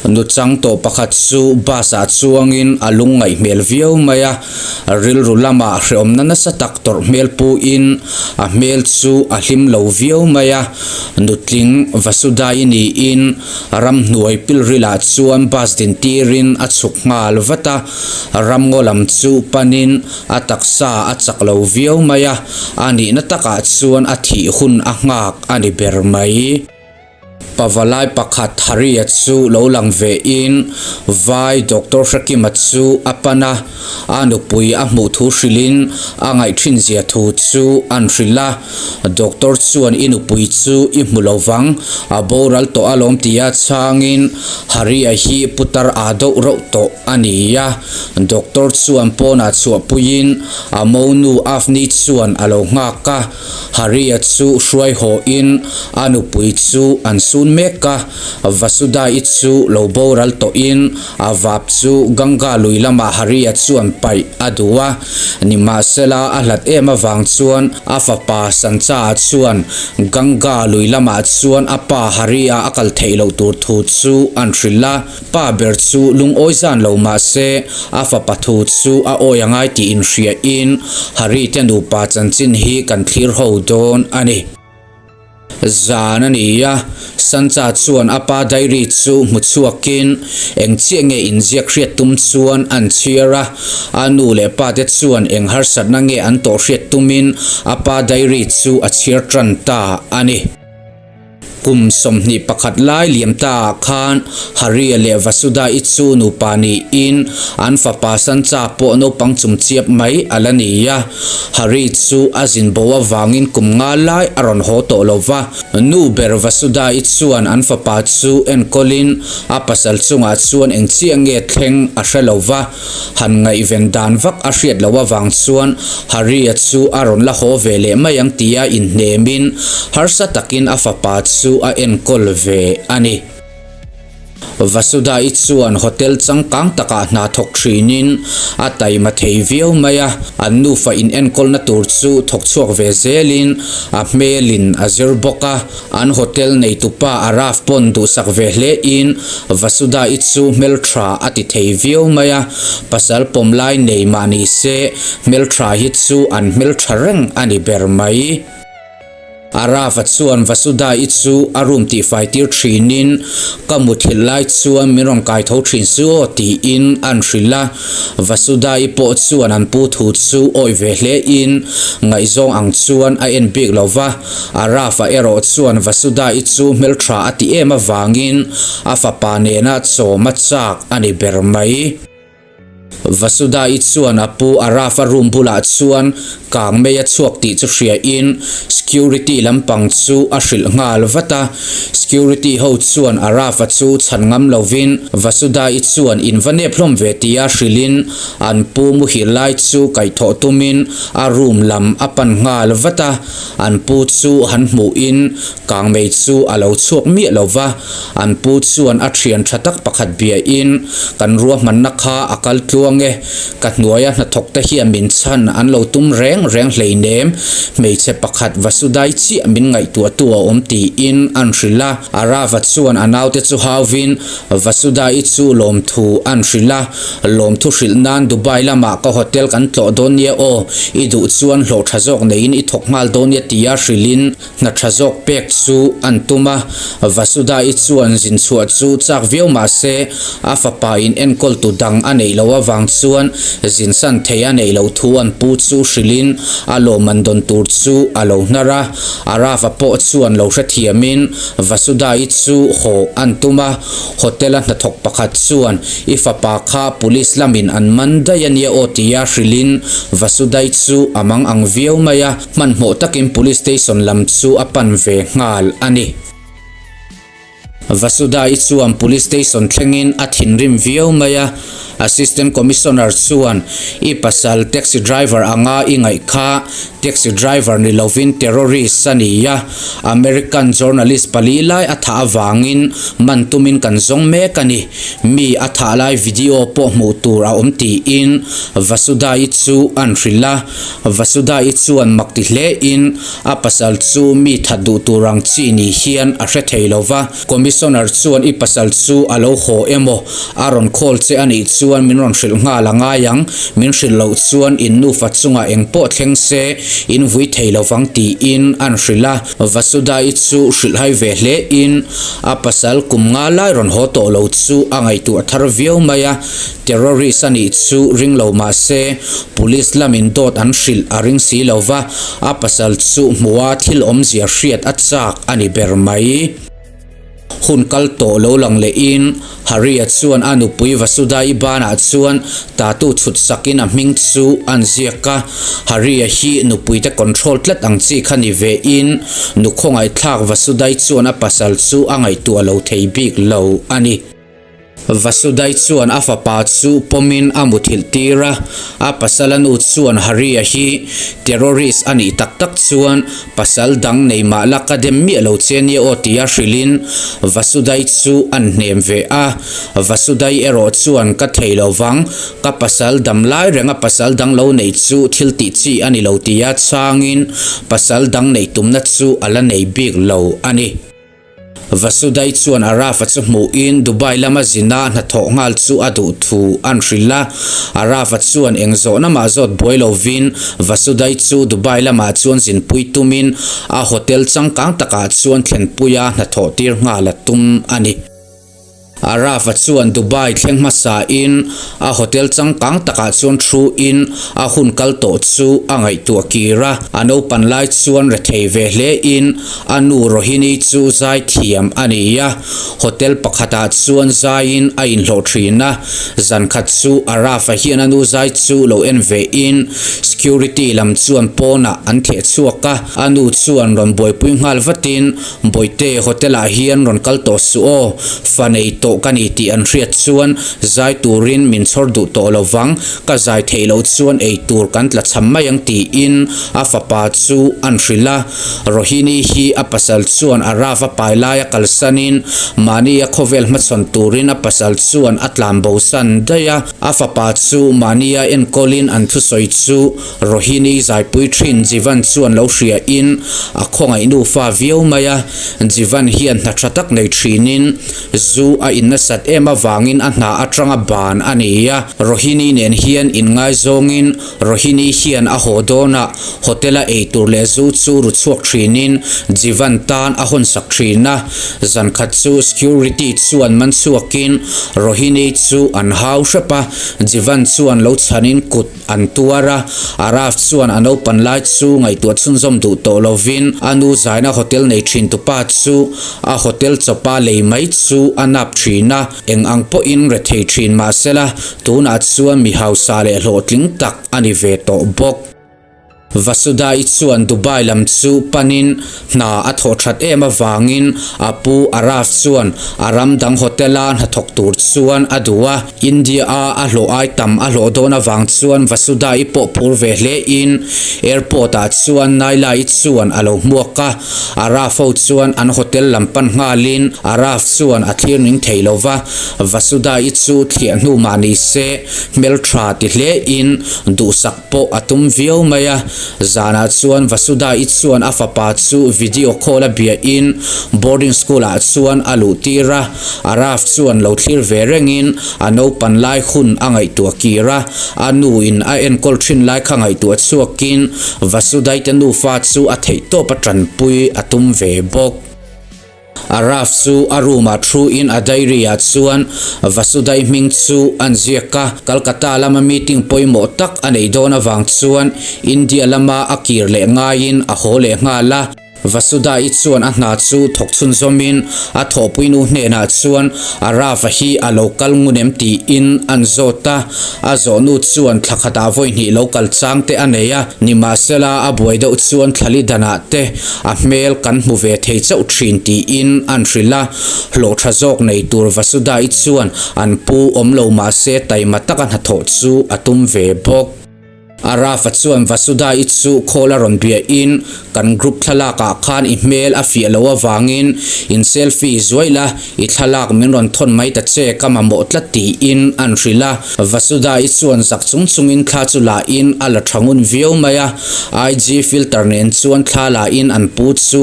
Nuchang tawh pakhat chu bus ah chuangin a lungngaih hmel viau mai a, rilru lamah hreawmna nasa tak tawrh hmel puin a hmel chu a hlim lo viau mai a. Nutling Vasudai niin ramhnuai pilrilah chuan bus din tirin a chhuk nghal vat a, ramngaw lam chu panin a taksa a chak lo viau mai a, a nihna takah chuan a thih hun a nghak a ni ber mai. Pavalai pakhat Haria chu lo lang ve in vai Doctor Hrekima chu a pan a, a nupui a hmuh thu hrilh in a ngaih thin zia thu chu an hrilh a. Doctor chuan i nupui chu i hmu lo vang, a boral tawh alawm tia chhang in Haria hi putar aa deuh reuh tawh a ni a. Doctor chuan pawnah chhuahpui in a monu Avni chuan a lo nghak a. Haria chu hruai haw in a nupui chu an sun mek a, Vasudha-i chu lo boral tawh in a vap chu Ganga lui lamah Haria chuan paih a duh a, nimahsela a hlat em avang chuan a fapa Sancha-a chuan Ganga lui lamah chuan a pa Haria a kal theih loh tur thu chu an hrilh a. Pa ber chu lungawi zan lo mah se, a fapa thu chu a awi a ngai tih inhriain Hari te nupa chanchin hi kan thlir ho dawn a ni. Zan a ni a, Sancha chuan a pa diary chu hmu chhuakin eng chiah nge inziak hriat tum chuan an chhiar a, a nu leh pa te chuan eng harsatna nge an tawh hriat tumin a pa diary chu a chhiar tan ta a ni. Kum 21 lai liam ta ah khan Haria leh Vasudha-i chu nupa niin an fapa Sancha pawh naupang chumchiap mai a la ni a. Hari chu a zin bo avangin kum nga lai a rawn haw tawh lo va. Nu ber Vasudha-i chuan an fapa chu enkawlin a pasal chungah chuan eng chiah nge thleng a hre lo va. Han ngaihven dan vak a hriat loh avang chuan Harry-a chu a rawn la haw ve leh mai ang tia inhnemin harsa takin a fapa chu a enkawl ve a ni. Vasudha-i chuan hotel changkang takah hna thawk thinin a taima thei viau mai a, an nufa inenkawlna tur chu thawk chhuak ve zelin a hmelin a zir bawk a. An hotel neitupa Araf pawn duhsak ve hle in Vasudha-i chu hmeltha a ti thei viau mai a, pasal pawm lai nei mah ni se hmeltha hi chu an hmeltha reng a ni ber mai. Araf-a chuan Vasudha-i chu a room tihfai tir thin in ka muthilh lai chuan min rawn kai tho thin su aw tiin an hrilh a, Vasudha-i pawh chuan an pu thu chu awih ve hle in ngaihzawng ang chuan a en bik lo va. Araf-a erawh chuan Vasudha-i chu hmeltha a ti em avangin a fapa nena chawm a chak a ni ber mai. Vasudha-i chuan a pu Araf-a room bulah chuan kang mei a chhuak tih chu hriain security lampang chu a hrilh nghal vat a. Security ho chuan Araf-a chu chhan ngam lovin Vasudha-i chuan in va nep hlawm ve tia hrilhin an pu muhil lai chu kaihthawh tumin a room lam a pan nghal vat a. An pu chu han hmuhin kangmei chu a lo chhuak miah lo va, an pu chuan a thian tha tak pakhat biain, Kan ruahmanna kha a kal tluang e, ka hnuaia hnathawk te hian min chhan an lo tum reng reng hleinem, hmeichhe pakhat Vasudai chiah min ngaihtuahtu a awm tiin an hrilh a. Arava chuan a naute chu hauvin Vasudai chu lawmthu an hrilh a. Lawmthu hrilh nan Dubai lamah ka hotel kan tlawh dawn nia aw, i duh chuan hlawh tha zawk neiin i thawk nghal dawn nia tia hrilhin hna tha zawk pek chu an tum a. Vasudha-i chuan zin chhuah chu chak viau mah se a fapa in enkawl tu dang a neih loh avang chuan zin san thei a neih loh thu an pu chu hrilhin a lawmman dawn tur chu a lo hnar a. Arava pawh chuan lo hrethiamin Vasudha-i chu haw an tum a. Hotel-a hnathawk pakhat chuan, I fapa kha police lamin an man daih a nia aw tia hrilhin Vasudai chu a mang ang viau mai a, hmanhmawh takin police station lam chu a pan ve nghal a ni. Vasudai chuan police station thlengin a thinrim viau mai a, Assistant Commissioner chuan, I pasal taxi driver anga i ngaih kha Taxi driver ni lovin terrorist a ni a, American journalist pali lai a thah avangin man tumin kan zawng mek a ni. Mi a thah lai video pawh hmuh tur a awm tiin Vasudha-i chu an hrilh a. Vasudha-i chuan mak ti hlein a pasal chu mi that duh tur ang chi ni hian a hre thei lo va. Commissioner. Commissioner chuan i pasal chu a lo haw emaw a rawn call che a nih chuan min rawn hrilh nghal a ngai ang, min hrilh loh chuan in nufa chungah eng pawh thleng se in vui thei lo vang tiin an hrilh a. Vasudha-i chu hrilhhai ve hle in a pasal kum nga lai rawn haw tawh lo chu a ngaihtuah thar viau mai a, terrorist a nih chu ring lo mah se police lamin dawt an hrilh a ring si lo va, a pasal chu hmuha thil awmzia hriat a chak a ni ber mai. Hun kal tawh lo lang lehin Hari-a chuan a nupui Vasudha-i banah chuan tattoo chhut sakin a hming chu an ziak a. Hari-a hi nupuite control tlat ang chi kha ni vein nu khawngaihthlak Vasudha-i chuan a pasal chu a ngaihtuah lo thei bik lo a ni. Vasudai chuan a fapa chu pawmin a muthilh tir a, a pasala nu chuan Hari-a hi terrorist a nih tak tak chuan pasal dang nei mah la ka dem miah lo che nia aw tia hrilhin Vasudai chu an hnem ve a. Vasudai erawh chuan ka thei lo vang, ka pasal dam lai renga pasal dang lo neih chu thil tih chi a ni lo tia chhangin pasal dang neih tumna chu a la nei bik lo a ni. Vasudai chuan Araf-a chu hmuhin Dubai lama zina hnathawh nghal chu a duh thu an hrilh a. Araf-a chuan eng zawhna mah zawt buai lovin Vasudai chu Dubai lamah chuan zinpui tumin a hotel changkang takah chuan thlenpuia hnathawh tir nghal a tum a ni. Araf-a chuan Dubai thleng hmasain a hotel changkang takah chuan thu-in a hun kal tawh chu a ngaihtuah kir a. A naupan lai chuan rethei ve hlein a nu Rohini chu zai thiam a ni a. Hotel pakhatah chuan zaiin a inhlawh thin a. Zan khat chu Araf-a hian a nu zai chu lo en vein security lam chuan pawnah an theh chhuak a. A nu chuan rawn buaipui nghal vatin Bawihte, hotel ah hian rawn kal tawh suh aw, fa nei tawh ka ni tih an hriat chuan zai turin min chhawr duh tawh lo vang, ka zai theih loh chuan ei tur kan tla cham mai ang tiin a fapa chu an hrilh a. Rohini hi a pasal chuan a Rav a pai laia kalsanin mahni a khawvel hmachhawn turin a pasal chuan a tlan bosan daih a, a fapa chu mahnia enkawlin an thusawi chu Rohini zaipui thin Jivan chuan lo hria in a khawngaih nufa viau mai a, Jivan hian hna tha tak nei thin in zu a in nasat em avangin a hna atanga ban a ni a, Rohini nen hian in ngaizawng in Rohini hian a haw dawn a, hotel a ei tur leh zu chu ru chhuak thin in Jivan tan a hawn sak thin a, zan khat chu security chuan man chhuak in Rohini chu an hau hrep a, Jivan chuan lo chhan in kut An tuar a, Araf chuan a naupan lai chu ngaihtuah chhunzawm duh tawh lovin a nu zaina hotel nei thin tupa chu a hotel chawpa lei mai chu a nap thin a, eng ang pawhin rethei thin mahsela tunah chuan mi hausa leh hlawhtling tak a ni ve tawh bawk. Vasudha-i chuan Dubai lam chu panin hna a thawh that em avangin a pu Araf chuan a ram dang hotel-a hnathawk tur chuan a duh a. India-a a hlawh ai tam a hlawh dawn avang chuan Vasudha-i pawh phur ve hlein airport-ah chuan Naila-i chuan a lo hmuak a. Araf ho chuan an hotel lam pan nghalin Araf chuan a thlir ning thei lo va, Vasudha-i chu thliah hnu mah ni se hmeltha ti hlein duhsak pawh a tum viau mai a, zanah chuan Vasudha-i chuan a fapa chu video call a biahin boarding school ah chuan a luh tir a, Araf chuan lo thlir ve rengin a naupan lai hun a ngaihtuah kir a, a nu in a enkawl thin lai kha ngaihtuah chhuakin Vasudha-i te nufa chu a theihtawp a tanpui a tum ve bawk. Araf chu a room ah thu in a diary ah chuan Vasudai hming chu an ziak a, Calcutta lama meeting pawimawh tak a neih dawn avang chuan India lama a kir leh ngaiin a haw leh nghal a. Vasudai chuan a hna chu thawk chhunzawm in a thawhpuinu hnenah chuan Araf-a hi a lo kal ngun em tiin an zawt a, a zawhnu chuan thla khatah vawi hnih lo kal chang te a nei a, nimahsela a buai deuh chuan thlali danah te A hmel kan hmu ve thei chauh thin tiin an hrilh a, hlawh tha zawk nei tur Vasudha-i chuan an pu awm lo mahse taima taka hnathawh chu a tum ve bawk. Araf-a chuan Vasudha-i chu call a rawn biahin, Kan group thlalakah khan i hmel a fiah loh avangin in selfie zuai la, i thlalak min rawn thawn mai ta che ka mamawh tlat tiin an hrilh a. Vasudha-i chuan zak chung chungin thla chu lahin a la tha ngun viau mai a, IG filter nen chuan thla lahin an pu chu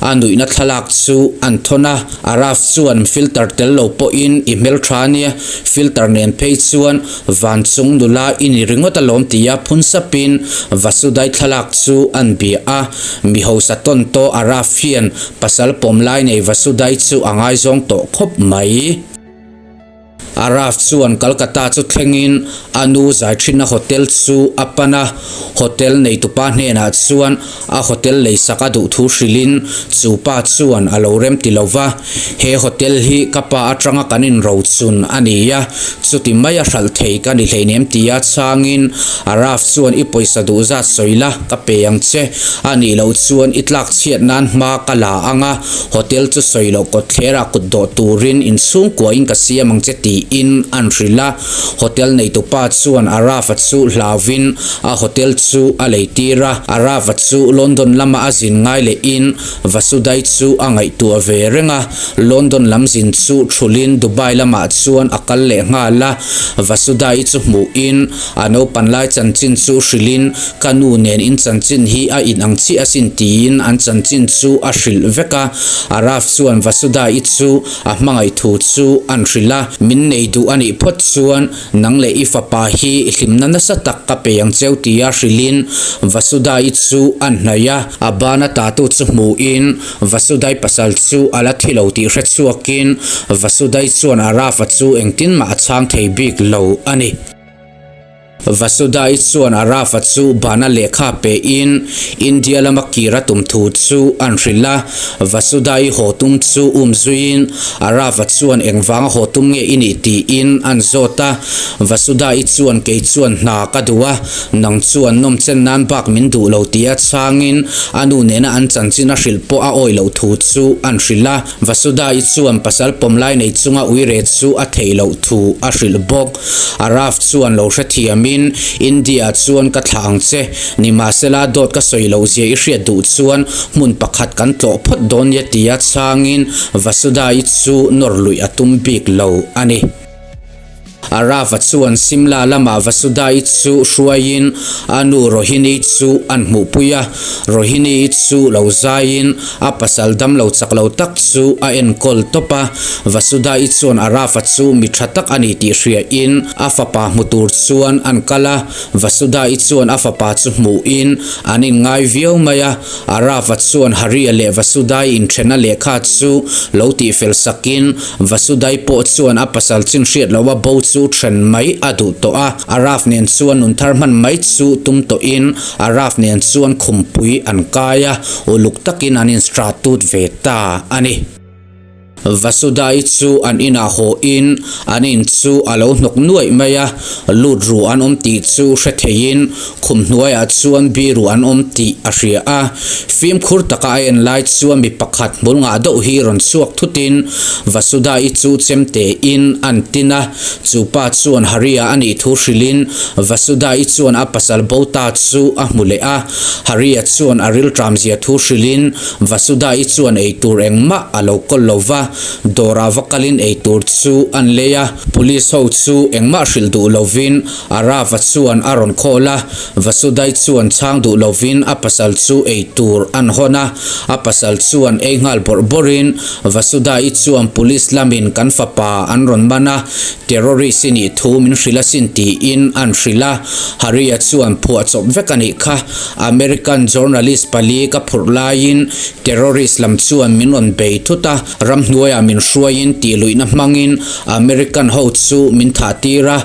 a nuihna thlalak chu an thawn a. Araf chuan filter tel lo pawhin i hmeltha ania, filter nen phei chuan Van chung nula i ni ringawt alawm tia phun sapin Vasudai thlalak chu an bia a. Mi hausa tawn tawh Araf hian pasal pawm lai nei Vasudai chu a ngaizawng tawh khawp mai. Araf chuan Calcutta chu thlengin a nu zai thinna hotel chu a pan a. Hotel neitupa hnenah chuan A hotel leisak a duh thu hrilhin chu pa chuan a lo rem ti lo va, He hotel hi ka pa atanga kan inrochun a ni a, chuti mai a hralh thei ka ni hleinem tia chhangin Araf chuan i pawisa duh zat sawi la, ka pe ang che. A nih loh chuan i tlak chhiat nan hma ka la ang a, hotel chu sawi loh kawt thlerah kut dawh turin inchhungkuahin ka siam ang che tiin an hrilh a. Hotel neitupa chuan Araf-a chu hlauvin a hotel chu a leitir a. Araf-a chu London lama a zin ngai lehin Vasudai chu a ngaihtuah ve reng a. London lam zin chu thulin Dubai lamah chuan a kal leh nghal a. Vasudai chu hmuhin a naupan lai chanchin chu hrilhin ka nu nen in chanchin hi a inang chiah asin tiin an chanchin chu a hrilh vek a. Araf chuan Vasudai chu A hmangaih thu chu an hrilh a, min nei duh a nih phawt chuan nang leh i fapa hi hlimna nasa tak ka pe ang cheu tia hrilhin Vasudai chu an hnaih a, a bana tatu chu hmuhin Vasudai pasal chu a la thi lo tih hre chhuakin Vasudai chuan Araf-a chu engtin mah a chhang thei bik lo a ni. Vasudai chuan Araf-a chu bana lehkha pein India lama kir a tum thu chu an hrilh a. Vasudai haw tum chu um zuiin Araf-a chuan engvanga haw tum nge i nih tiin an zawt a. Vasudai chuan kei chuan hna ka duh a, nang chuan nawmchen nan bak min duh lo tia chhangin a nu nena an chanchin a hrilh pawh a awih loh thu chu an hrilh a. Vasudai chuan pasal pawmlai nei chunga uire chu a theih loh thu a hrilh bawk. Araf chuan lo hrethiamin, India chuan ka thlah ang che, nimahsela dawt ka sawi loh zia i hriat duh chuan hmun pakhat kan tlawh phawt dawn nia tia chhangin Vasudha-i chu nawr luih a tum bik lo a ni. Araf-a chuan Simla lamah Vasudha-i chu hruaiin a nu Rohini chu an hmuhpui a, Rohini-i chu lo zaiin A pasal damlo chak lo tak chu a enkawl tawp a, Vasudha-i chuan Araf-a chu mi tha tak a ni tih hriain a fapa hmu tur chuan an kal a, Vasudha-i chuan a fapa chu hmuhin an inngai viau mai a, Araf-a chuan Hari-a leh Vasudha-i inthena lehkha chu lo tihfel sakin Vasudha-i pawh chuan a pasal chin hriat loha bo chu then mai a duh tawh a, Araf nen chuan nun thar hman mai chu tum tawhin Araf nen chuan khumpui an kai a, uluk takin an instratut ve ta a ni. Vasudha-i chu an inah hawhin an in chu a lo hnawk nuaih mai a, lut ru an awm tih chu hre theiin khum hnuaiah chuan biru an awm tih a hria a. Fimkhur taka a en lai chuan mi pakhat hmul ngah deuh hi rawn chhuak thutin Vasudha-i chu chemtein an tin a, Chu pa chuan Haria a nih thu hrilhin Vasudha-i chuan a pasal bo ta chu a hmu leh a. Haria chuan a rilṭam zia thu hrilhin Vasudha-i chuan ei tur engmah a lo kawl lo va, dawrah va kalin ei tur chu an lei a. Police ho chu engmah hrilh duh lovin Arava chuan a rawn khawl a, Vasudha-i chuan chhang duh lovin a pasal chu ei tur an hawn a. A pasal chuan ei nghal bawrh bawrhin Vasudha-i chuan police lamin kan fapa an rawn man a, terrorist i nih thu min hrilh asin tiin an hrilh a. Hari-a chuan phuah chawp vek a nih kha. American journalist pali ka phurh laiin terrorist lam chuan min rawn bei thut a, ramhnuaiah min hruaiin tih luihna hmangin American ho chu min thah tir a.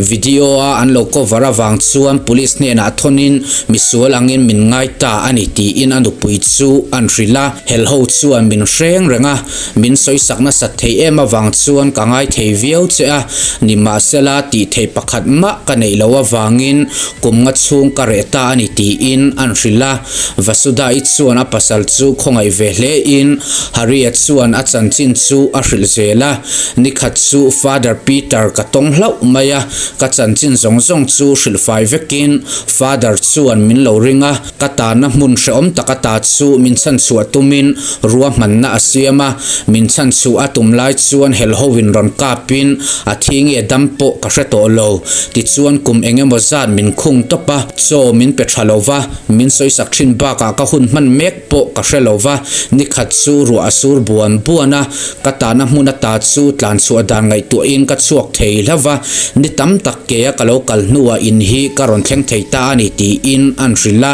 Video a an lo cover avang chuan police hnenah thawnin misual angin min ngai ta a ni tiin a nupui chu an hrilh a. Helho chuan min hreng reng a, min sawisak nasat thei em avang chuan ka ngai thei viau che a, nimahsela tih theih pakhat mah ka neih loh avangin kum nga chhung ka reh ta a ni tiin an hrilh a. Vasudha-i chuan a pasal chu khawngaih ve hle in Hari-a chuan a chanchin. chanchin chu a hrilh zel a. Nikhat chu Father Peter ka tawng hlauh mai a, ka chanchin zawng zawng chu hrilh fai vekin Father chuan min lo ring a, ka tahna hmun hrehawm tak ata chu min chhanchhuah tumin ruahmanna a siam a, min chhanchhuah a tum lai chuan helho-in rawn kapin a thi nge dam pawh ka hre tawh lo. Tichuan kum eng emaw zat min khung tawp a, chaw min pe tha lo va, min sawisak thin bakah ka hun hman mek pawh ka hre lo va, nikhat chu ruah a sur buan buan a, ka tahna hmun ata chu tlanchhuah dan ngaihtuahin ka chhuak thei hlauh va, ni tam tak kea ka lo kal hnuah in hi ka rawn thleng thei ta a ni tiin an hrilh a.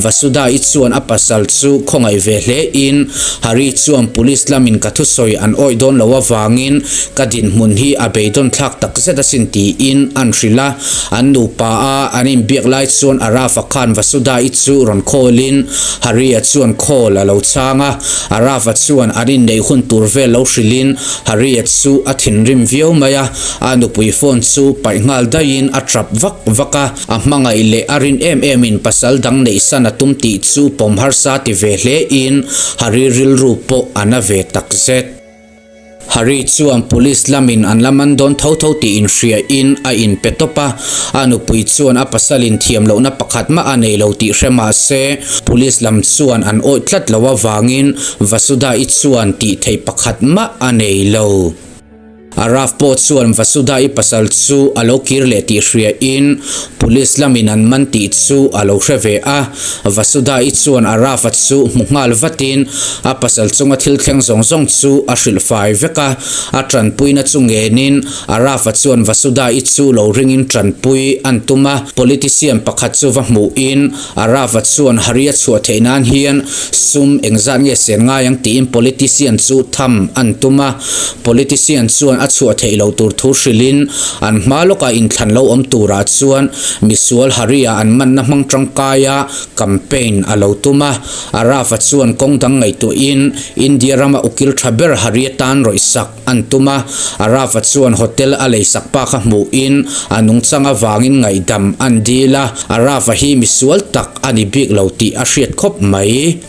Vasudha-i chuan a pasal chu khawngaih ve hle in Hari chuan police lamin ka thusawi an awih dawn lo avangin ka dinhmun hi a beidawn thlak tak zet asin tiin an hrilh a. An nupa a an inbiak lai chuan Araf-a khan Vasudha-i chu rawn call in Hari-a chuan call a lo chhang a. Araf-a chuan an inneih hun tur vel lo hrilh in Hari-a chu a thinrim viau mai a. A nupui phone chu paih nghal daihin a tap vak vak a. A hmangaih leh a rin em emin pasal dang neih san a tum tih chu pawm harsa ti ve hle in Hari rilru pawh a na ve tak zet. Hari chuan police lamin an la man dawn tho tho tih inhria in a inpe tawp a, a nupui chuan a pasalin thiam lohna pakhat mah a nei lo tih hre mah se police lam chuan an awih tlat lo avangin Vasudha-i chuan tih theih pakhat mah a nei lo. Araf pawh chuan Vasudha-i pasal chu a lo kir leh tih hriain police lamin an man tih chu a lo hre ve a. Vasudha-i chuan Araf-a chu hmu nghal vatin a pasal chunga thil thleng zawng zawng chu a hrilh fai vek a. A tanpuina chu ngenin Araf-a chuan Vasudha-i chu lo ringin tanpui an tum a. Politician pakhat chu va hmuhin Araf-a chuan Hari a chhuah theih nan hian sum engzat nge sen ngai ang tiin politician chu tham an tum a. Politician chuan a chhuah theih loh tur thu hrilhin an hma lawkah inthlan lo awm turah chuan misual Hari-a an manna hmang tangkaia campaign a lo tum a. Araf-a chuan kawng dang ngaihtuahin India rama ukil tha ber Hari atan rawih sak an tum a. Araf-a chuan hotel a leisak pa kha hmuhin a nungchang avangin ngaihdam an dil a. Araf-a hi misual tak a ni bik lo tih a hriat khawp mai.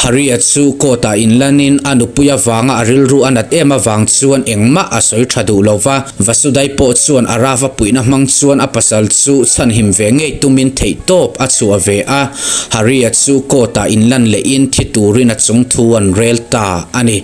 Harry-a chu court-ah inlanin a nupui avanga a rilru a nat em avang chuan engmah a sawi tha duh lo va. Vasudai pawh chuan a rava puihna hmang chuan a pasal chu chhanhim ve ngei tumin theihtawp a chhuah ve a. Harry-a chu court-ah inlan lehin thi turin a chungthu an rel ta a ni.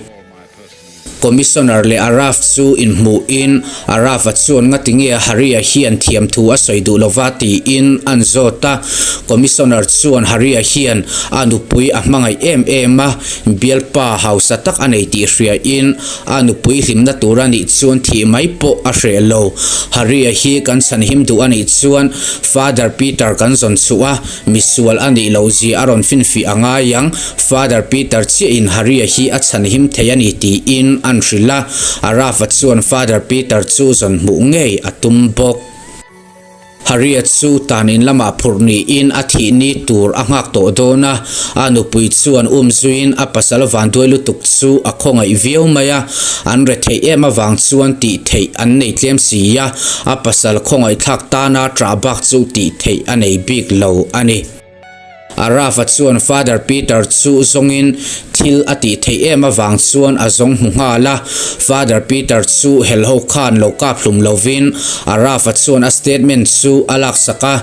Commissioner leh Araf chu inhmuhin Araf-a chuan ngatinge Hari-a hian thiamthu a sawi duh lova tiin an zawt a. Commissioner chuan Hari-a hian a nupui a hmangaih em em a, bialpa hausa tak a nei tih hriain a nupui hlimna tur a nih chuan thih mai pawh a hreh lo. Hari-a hi kan chhanhim duh a nih chuan Father Peter kan zawn chhuah a, Misual a nih loh zia a rawn finfih a ngai ang, Father Peter chiahin Harry-a hi a chhan him thei a ni tiin an hrilh a, Araf-a chuan Father Peter chu zawn hmuh ngei a tum bawk. Harry-a chu tan in lamah phurh niin a thih ni tur a nghak tawh dawn a, a nupui chuan um zuiin a pasal vanduai lutuk chu a khawngaih viau mai a, an retheih em avang chuan tih theih an nei tlem si a, a pasal khawngaihthlak tana ṭah bak chu tih theih a nei bik lo a ni. Araf-a chuan Father Peter chu zawngin thil a tih theih em avang chuan a zawng hmu nghal a, Father Peter chu helho khan lo kap hlum lovin Araf-a chuan a statement chu a laksak a,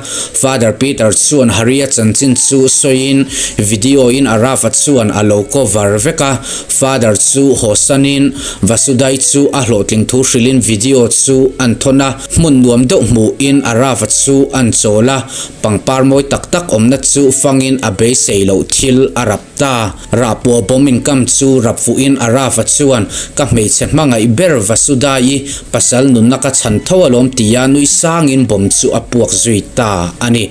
Father Peter chuan Harry-a chanchin chu sawiin video-in Araf-a chuan a lo cover vek a, Father chu hawsanin Vasudai chu a hlawhtling thu hrilhin video chu an thawn a, hmun nuam deuh hmuhin Arava chu an chawl a, pangpar mawi tak tak awmna chu fangin a beisei loh thil a rap ta. Rahpua bawm inkam chu rap fuhin Arava chuan ka hmeichhe hmangaih ber Vasudai-i pasal nunna ka chhan tho alawm tia nui sangin bawm chu a puak zui ta a ni.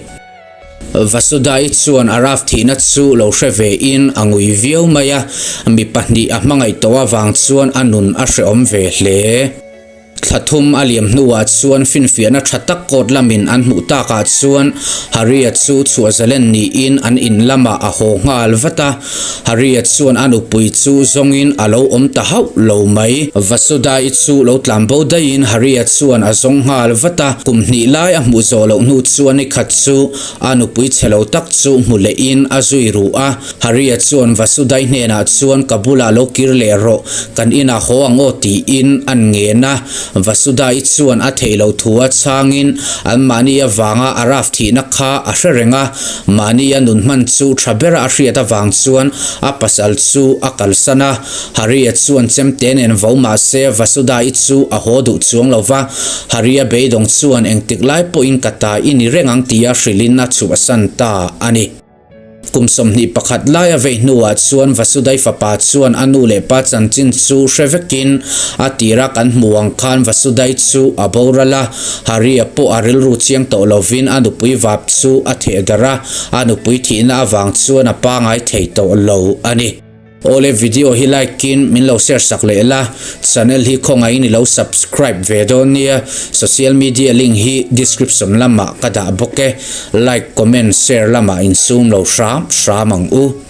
Vasudai chuan Araf thihna chu lo hre ve in a ngui viau mai a, mi pahnih a hmangaih tawh avang chuan a nun a hrehawm ve hle. Thla thum a liam hnuah chuan finfiahna tha tak court lamin an hmuh takah chuan Harry-a chu chhuah zalen niin an in lamah a haw nghal vat a. Harry-a chuan a nupui chu zawngin a lo awm ta hauh lo mai. Vasudha-i chu lo tlan bo daihin Harry-a chuan a zawng nghal vat a. Kum hnih lai a hmuh zawh loh hnu chuan nikhat chu a nupui chhe lo tak chu hmu lehin a zui ruh a. Harry-a chuan Vasudai hnenah chuan ka bulah lo kir leh rawh, kan inah haw ang aw tiin an ngen a. Vasudai chuan a theih loh thu a chhangin anmahni avanga a raf thihna kha a hre reng a, mahni a nun hman chu tha bera a hriat avang chuan a pasal chu a kalsan a. Harry-a chuan chemte nen vo mah se Vasudai chu a haw duh chuang lo va, Harry-a beidawng chuan engtik lai pawhin ka ta i ni reng ang tia hrilhin a chhuahsan ta a ni. Kum 21 lai a vei hnuah chuan Vasudai fapa chuan a nu leh pa chanchin chu hre vekin a tira kan hmu ang khan Vasudai chu a boral a, Hari-a pawh a rilru chiang tawh lovin a nupui vap chu a theh darh a, a nupui thihna avang chuan a pangai thei tawh lo a ni. Awle video hi like in min lo share sak leh la, channel hi khawngaihin i lo subscribe ve dawn nia, social media link hi description lamah ka dah bawk e, like comment share lamah insum lo hram hram ang u.